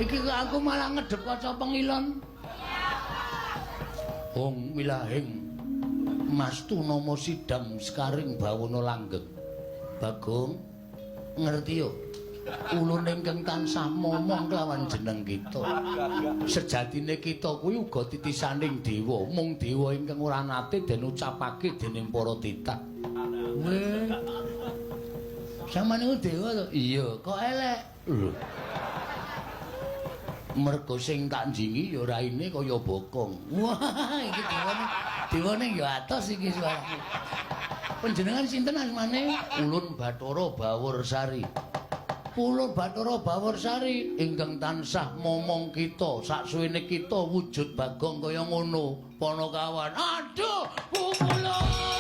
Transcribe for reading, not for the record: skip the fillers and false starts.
Iki kok aku malah ngedep kaca pengilon. Hong milahing Mastu nama sidam sekaring bawana langgeng. Bagong ngerti yo. Ulun ingkang tansah momong kelawan jeneng kita. Sejatine kita kuwi uga titisaning dewa, mung dewa ingkang ora nate den ucapake dening para titah. Weh. Sampeyan niku dewa to? Iya, kok elek? Lho. Mergo sing tak njingi ya raine kaya bokong. Wah, iki dewane dewane ya atos iki suaraku. Panjenengan sinten asmane? Ulun Bathara Bawursari. Ulun Bathara Bawursari ingkang tansah momong kita saksuwene kita wujud Bagong kaya ngono. Panakawan. Aduh, pukulun.